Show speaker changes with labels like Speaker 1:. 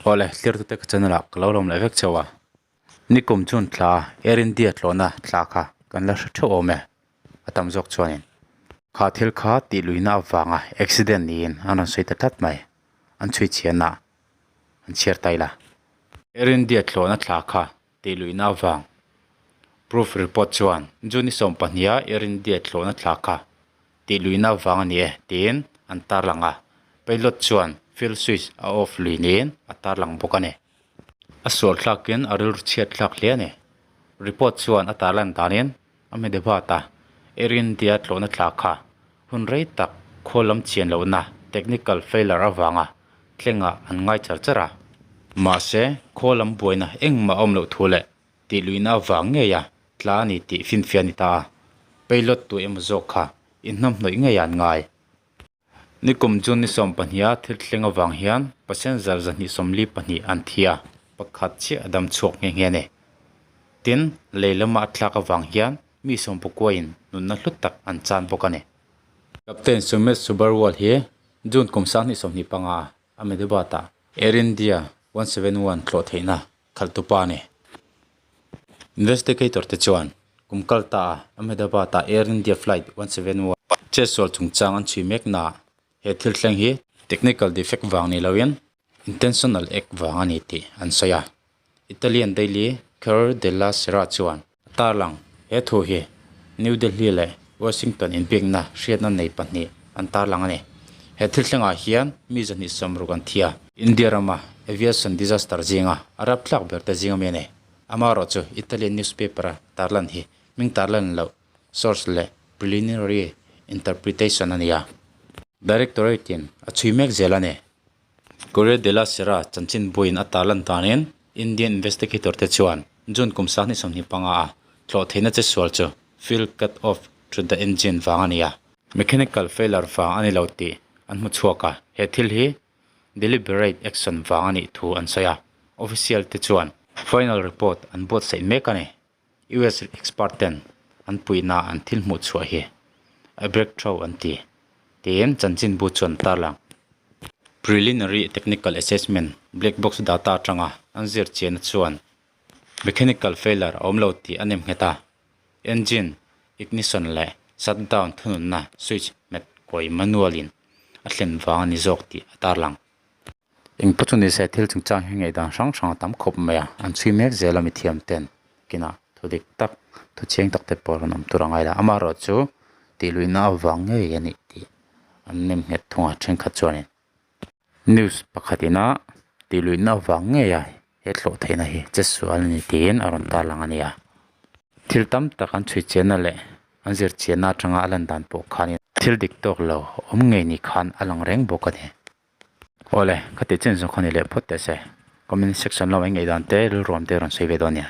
Speaker 1: Awle, tlirtute ka channel ah ka lo lawm leh vek chauh a. Nikum chun thla Air India tlawhna thla kha kan la hre theuh awm e, a tam zawk chuanin. Kha thil kha tih luihna avanga accident niin an rawn sawi ta tlat mai, an chhui chhianah an chhiar ta ila. Air India tlawhna thla kha tih luihna avang proof report chuan June ni sawmpahniha Air India tlawhna thla kha tih luihna avang a ni e tiin an tarlang a, pilot chuan fuel switch a off lui niin a tarlang bawk a ni. A sual thlakin a rilru chhiat thlak hle a ni. Report chuan a tarlan danin Ahmedabad-a Air India tlawhna thla kha hun rei tak khawl lam chian lohna technical failure avanga thlengah an ngai char char a. Mahse, khawl lam buaina engmah a awm loh thu leh tih luihna avang ngeia tla a ni tih finfiah a ni ta a, pilot tu emaw zawk kha inhnamhnawih ngei an ngai. Nikum June ni sawmpahniha thil thleng avang hian passenger 242 an thi a, pakhat chiah a dam chhuak nghe nghe a ni. Tin, lei lama a tlak avang hian mi sawmpakuain nunna hlu tak an chan bawk a ni. Captain Sumesh Subarwal hi June kum 2025 a Ahmedabad-ah Air India 171 tlawh theihna khalhtu pa a ni. Investigator te chuan kum kal ta a Ahmedabad ah Air India flight 171 chetsual chungchang an chhui mek na he thil thleng hi technical defect vang ni loin intentional act vang a ni tih an sawi a. Italian daily Corriere della Sera chuan a tarlang he thu hi New Delhi leh Washington inbiakna hriatna nei pahnih an tarlang a ni. He thil thlengah hian mi 260 an thi a. India rama aviation disaster zinga a rapthlak ber te zinga mi a ni. Amaherawh chu Italian newspaper a tarlan hi hming tarlan loh source leh preliminary interpretation a ni a. Directorate in a chhui mek zel a ni. Corriere della Sera chanchin buin a tarlan danin Indian investigator te chuan June kum 2025 a tlawh theihna che sual chu fuel cut off to the engine vang a ni a. Mechanical failure vang a ni lo tih an hmu chhuak a, he thil hi deliberate action vang a nih thu an sawi a, official te chuan final report an buatsaih mek a ni. US expert ten an puihna an thil hmuh chhuah hi a breakthrough an ti, tiin chanchinbu chuan a tarlang. Preliminary technical assessment black box data atanga an zir chiahna chuan mechanical failure a awm lo tih a nem nghet a. Engine, ignition leh shutdown thununna switch hmet kawi manual in a thlen vang a ni zawk tih a tarlang. Eng pawh chu ni se thil chungchang hi ngaihdan hrang hrang a tam khawp mai a, an chhui mek zel a mithiam ten kinah thu dik tak thu chiang tak te pawh rawn awm tur a ngai la, amaherawh chu tih luihna avang ngei a nih tih an nem nghet thung a thenkhat chuanin. News pakhat ina tih luihna avang ngei a he thlawh theihna hi che sual a ni tiin a rawn tarlang a ni a. Thil tam tak an chhui chianna leh an zir chianna atanga a lan dan pawh khanin thil dik tawk lo awm ngei ni khan a lang reng bawk a ni. Awle, khati chen zawng kha ni leh phawt teh se. Comment section lamah i ngaihdan te rilruam te rawn sawi ve dawn nia.